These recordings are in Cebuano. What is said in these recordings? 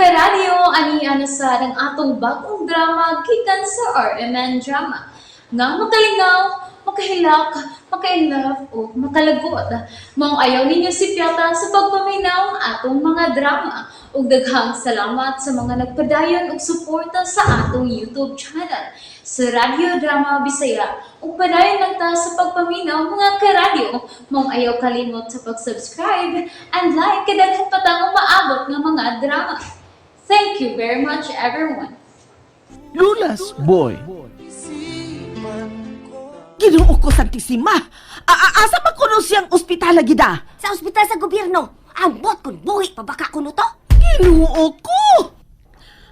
Karadyo, ani na sa ang atong bagong drama gikan sa RMN Drama nga makalingaw, makahilak, maka-inlove o makalagot. Maong ayaw ninyo sipyata sa pagpaminaw atong mga drama. Ug daghang salamat sa mga nagpadayon og suporta sa atong YouTube channel sa Radyo Drama Bisaya. Ug padayon lang ta sa pagpaminaw, mga karadyo. Maong ayaw kalimot sa pag-subscribe and like kay daghan pa tang umaabot nga mga drama. Thank you very much, everyone. Lola's Boy. Ginoo ko, Santisima! Asa man kuno siyang ospital gida? Sa ospital sa gobyerno. Ambot kung buhi pa baka kuno to. Ginoo ko!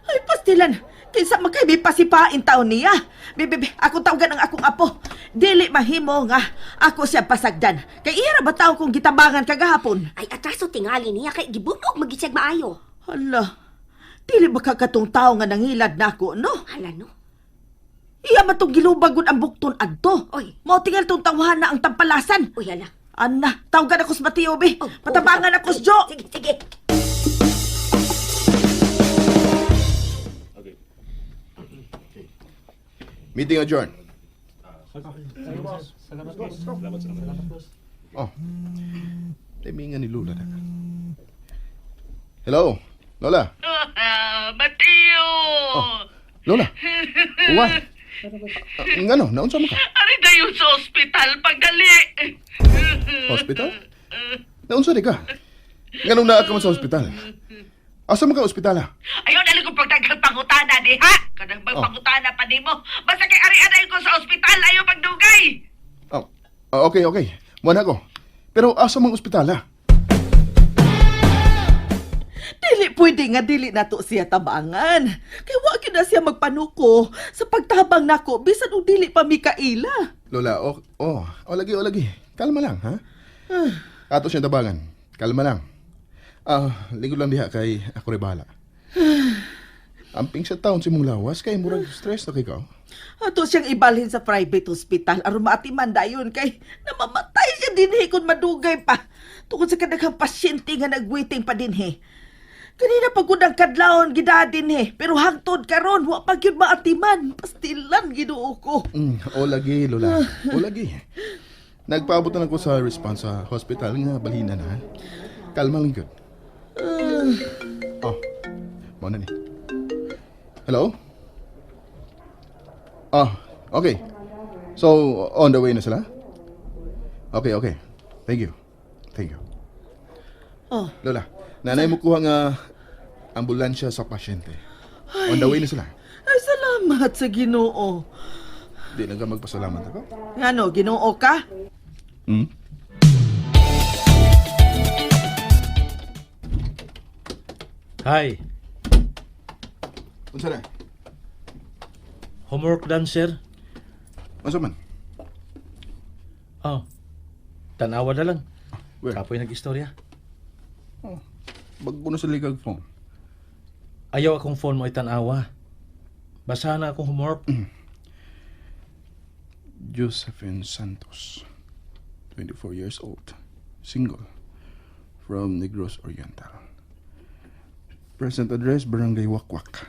Ay, pastilan! Kinsa man kay may pasipain taon niya? Be, be, be, akong tawagan ang akong apo. Dili mahimo nga ako siya pasagdan. Kay iya ra ba taon kong gitabangan kagahapon? Ay, atraso tingali niya kay gibunog magitsag maayo. Hala, dili ba ka katong tao nga nangilad nako, no? Hala no. Iya man tong gilubagon ang bukton adto. Oy. Mao tingal tong tawhana ang tampalasan. Uy, hala. Anna, tawagan ako sa Mateo, be. Oh, Patabangan oh, ako sa Jo. Sige, sige. Meeting adjourned. Oh. Timingan ni Lola na. Hello, Lola. Ah, Mateo! Oh, Lola. Uwa. Ngano, naunsa man ka? Ari dayon sa ospital pagdali. Hospital? Naunsa di ka? Nganong naa ka man sa ospital? Asa man ka ospital ha? Ayaw dali kong pagdaghang pangutana di ha? Kanang bang Oh. pangutana pa nimo? Basta kay ari aday ko sa ospital ayaw pagdugay. Oh, ah, okay, okay. Muana ko. Pero asa man ospital ha? Dili pwede nga dili nato siya tabangan. Kay wa gyud na siya magpanuko sa pagtabang nako bisan og dili pa mi kaila. Lola, oh, oh, oh, lagi, oh, lagi. Kalma lang, ha? Ato siyang tabangan. Kalma lang. Ah, ligo lang diha kay ako rin bahala. Amping sa taon si mong lawas kay murag stress na kay ka. Ato siyang ibalhin sa private hospital aron maatiman dayon kay namamatay siya dinhi kung madugay pa. Tungod sa kadaghang pasyente nga nagwaiting pa dinhi. Kanina pa gud ang kadlawon gida dinhi, pero hangtod karon wa pa gyud maatiman. Pastilan, Ginoo ko. O lagi, Lola. O lagi. Nagpaabot na lang ko sa response sa hospital nga balhina na. Ha? Kalma lang gyud. Oh, mao na ni. Hello? Ah, okay. So, on the way na sila? Okay, okay. Thank you. Thank you. Oh. Lola, nanay mo kuha nga ambulansya sa pasyente. On the way na sila. Ay, salamat sa Ginoo. Di lang ka magpasalamat ako. Ngano, Ginoo ka? Hmm? Hi, Unsa na? Homework done, sir. Unsa man? Oh, tanawa na lang. Where? Kapoy nag-istorya. Oh, bago na sa ligag phone. Ayaw akong phone mo itanawa. Basahan na akong homework. Josephine Santos, 24 years old, single, from Negros Oriental. Present address, Barangay Wakwak.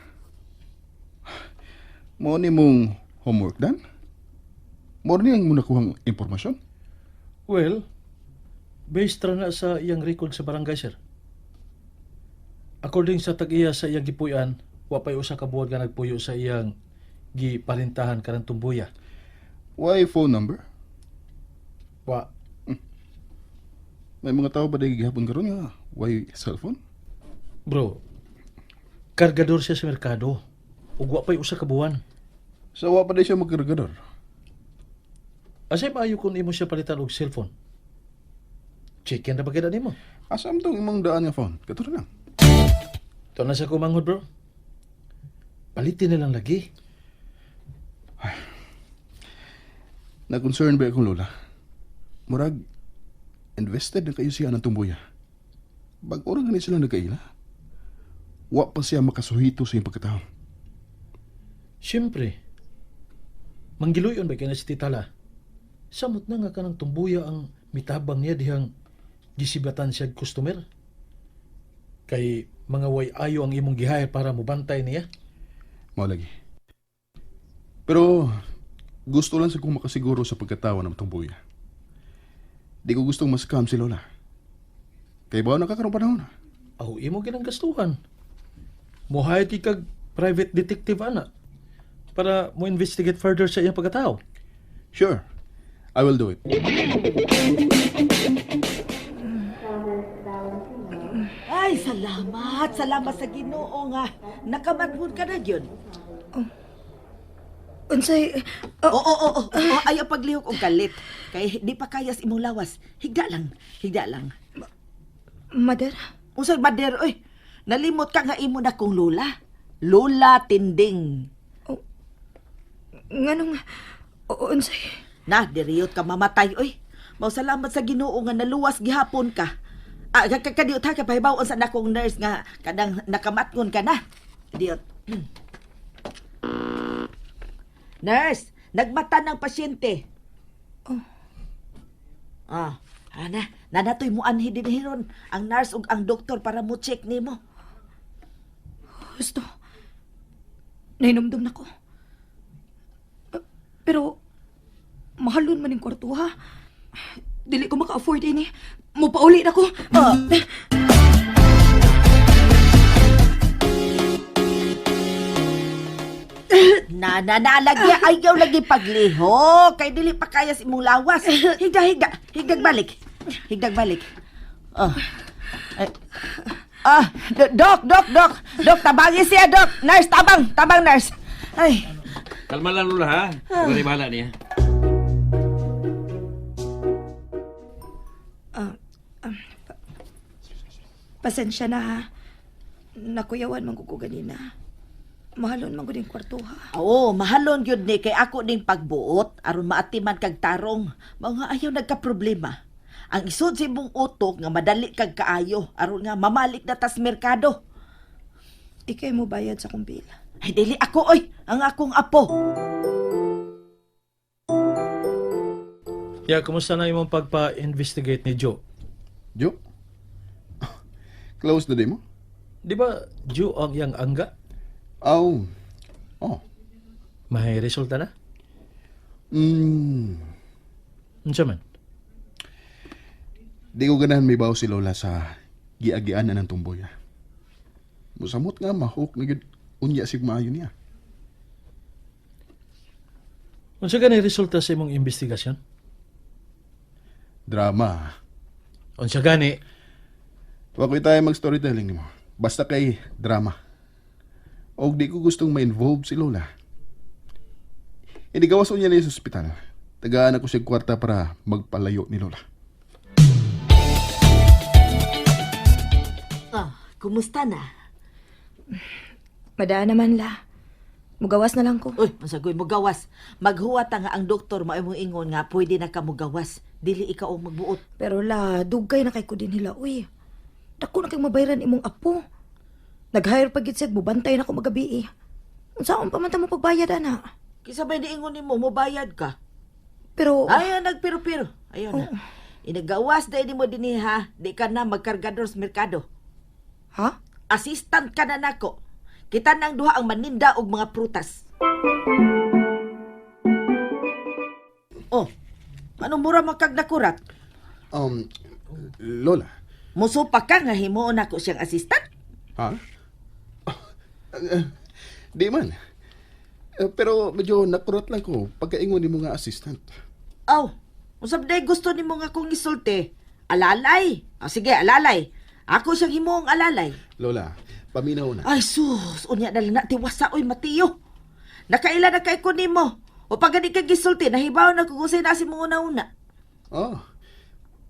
Mo ni mong homework dan? Mo ni ang muna kuhang impormasyon? Well, based ra na sa iyang record sa barangay, sir. According sa tag-iya sa iyang gipuy-an, wa pa'y usa ka buwan nga nagpuyo sa iyang giparintahan karang tumbuya. Why phone number? Wa, May mga tao ba di gihapon karon nga why cellphone? Bro, kargador siya sa merkado. Ug wa pa'y usa ka buwan. So wa pa di siya magkargador. Asay maayo kung imo siya palitan og cellphone? Chicken na ba gid nimo? Asa am tong imong daan nga phone? Kato na lang. Ito na sa kumanghod, bro. Palitin na lang lagi. Na-concern ba akong lola? Murag, invested na kayo siya ng tumbuya. Bag-ora gani sila nagkaila. Wa pa siya makasuhito sa iyang pagkatao. Siyempre, manggiluyon ba kay na si Titala? Samot na nga kanang tumbuya ang mitabang niya dihang gisibatan siya customer. Kay Mga way ayo ang imong gihire para mobantay niya. Mao lagi. Pero gusto lang sa kong makasiguro sa pagkatawa ng atong buya. Di ko gustong ma-scam si Lola. Kay ba nakakaroon panahon? Aw, imo ginang gastuhan. Mo-hire ti kag private detective ana para mo investigate further sa iyang pagkatao. Sure. I will do it. Ay, salamat. Salamat sa Ginoo nga. Nakamatmon ka na gyud. Unsay Oo, oo, oo. Oo, ayaw paglihok og kalit. Kay di pa kaya sa imong lawas. Higda lang, higda lang. Mother? Unsay bader oy? Nalimot ka nga imo na kong lola. Lola Tinding. Nganong unsay? Na, diriyot ka mamatay oy. Mao salamat sa Ginoo nga naluwas gihapon ka. Ah, kadiot ha, kay pahibaw sa nakong nurse nga kanang nakamatngon ka na. Diot. Nurse, nagmata ng pasyente. Oh. Ah, ana, nanatoy mo anhi din hiron ang nurse ug ang doktor para mo check nimo. Husto. Nahinumdum na ko. Pero mahalon man yung kwarto ha. Dili ko maka-afford ini. Mupauli na ko. Oh. Na na na lagi ayaw lagi pagliho kay dili pa kaya sa imong lawas. Higda higda, higdag balik. Higdag balik. Oh. Ay. Ah, dok, dok, dok. Dok, tabangi siya, dok. Nurse, tabang, tabang nurse. Ay, Kalma lang, Lola, ha? Huwag na bahala niya. Pasensya na ha. Nakuyawan man ko ganina. Mahalon man ko din kwarto ha. Oo, mahalon gyud ni kay ako ning pagbuot aron maatiman kag tarong. Mao nga ayaw nagka-problema. Ang isod sa imong utok nga madali kag kaayo aron nga mamalik na tas merkado. Ikay mo bayad sa kong bill. Ay dili ako oy, ang akong apo. Ya, kumusta na imong pagpa-investigate ni Joe? Jo? Close na di mo? Di ba Joe ang iyang angga? Aw. Oh. May resulta na? Unsa man? Di ko ganahan may bawo si Lola sa giagian na ng tumboy. Ah. Musamot nga mahok na gyud unya sig maayo niya. Unsa gani resulta sa imong investigasyon? Drama. Unsa gani? Wa ko'y tayo mag-storytelling nimo. Basta kay drama. Og di ko gustong ma-involve si Lola. Inigawas unya niya sa ospital. Tagaan ako siya kwarta para magpalayo ni Lola. Ah, kumusta na? Madaan naman la. Mugawas na lang ko. Uy, masagoy mo gawas. Maghuwat nga ang doktor mao imong ingon nga pwede na ka mogawas. Dili ikaw ang magbuot. Pero la, dugay na kay ko din nila, uy. Dako na kay mabayran imong apo. Nag-hire pa gid siya, bubantay na ko magabi eh. Unsaon pa man ta mo pagbayad ana? Kisa may niingon nimo mobayad ka. Pero Ayaw nagpiro-piro. Ayaw na. Inagawas dahil nimo dinhi ha. Di ka na magkargador sa merkado. Ha? Assistant ka na nako. Kita nang duha ang maninda og mga prutas. Oh, ano mura man kag nakurat? Lola. Musupa ka nga himuon nako siyang assistant? Ha? Di man. Pero medyo nakurot lang ko pagkaingon ni mga assistant. Aw, usab day gusto nimo nga kong isulti. Alalay. O sige, alalay. Ako siyang himuong alalay. Lola, paminaw na. Ay sus, unya na lang na tiwasa oy Mateo. Nakaila na kay ko nimo. O pag gani ka gisulti, nahibaw na kung usay na si mong una-una. Oh,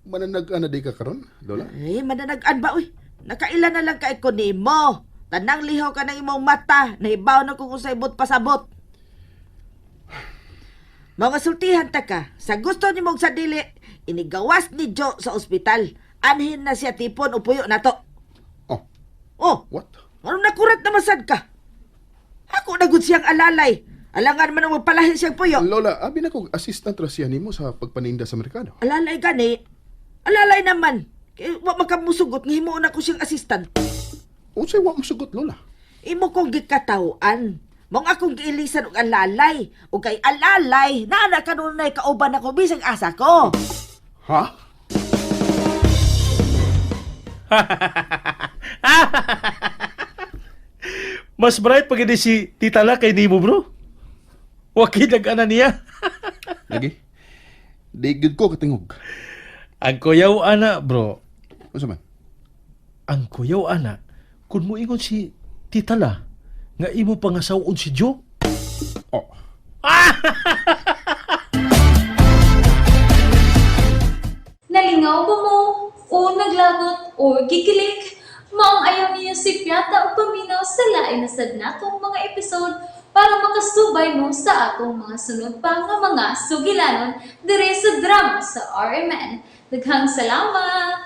mananag-ana di ka karon, Lola? Eh, mananag-an ba oy? Nakaila na lang kay ko nimo. Tanang lihaw ka ng imong mata, nahibaw na kung usay bot pasabot. Mga sultihan ta ka, sa gusto nimo sa dili, inigawas ni Joe sa ospital. Anhin na siya tipon o puyo na to. Oh, Oh, what? ano nakurat na masad ka? Ako na gud siyang alalay. Alangan man ang magpalahin siyang puyo. Lola, abi na kog assistant ra siya nimo sa pagpaninda sa merkado. Alalay gani. Alalay naman. Kay wa makamusugot nga himuon ako siyang assistant. Unsay wa mosugot, Lola? Imo kong gikatawan. Mong akong giilisan og alalay. O kay alalay, naa na kanunay kauban ako bisag asa ko. Ha? Mas bright pag hindi si Tita La kay nimo, bro. Wa nag-ana niya. Lagi. Di gyud ko katingog. Ang kuyaw ana, bro. Unsa man? Ang kuyaw ana, kung moingon si Tita La nga imo pangasawon si Joe. Oh. Nalingaw ba mo? O naglagot o gikilig? Maong ayaw niyo si Piata o paminaw sa lain na sad natong mga episode para makasubay mo sa atong mga sunod pa nga mga sugilanon dire sa drama sa RMN. Daghang salamat!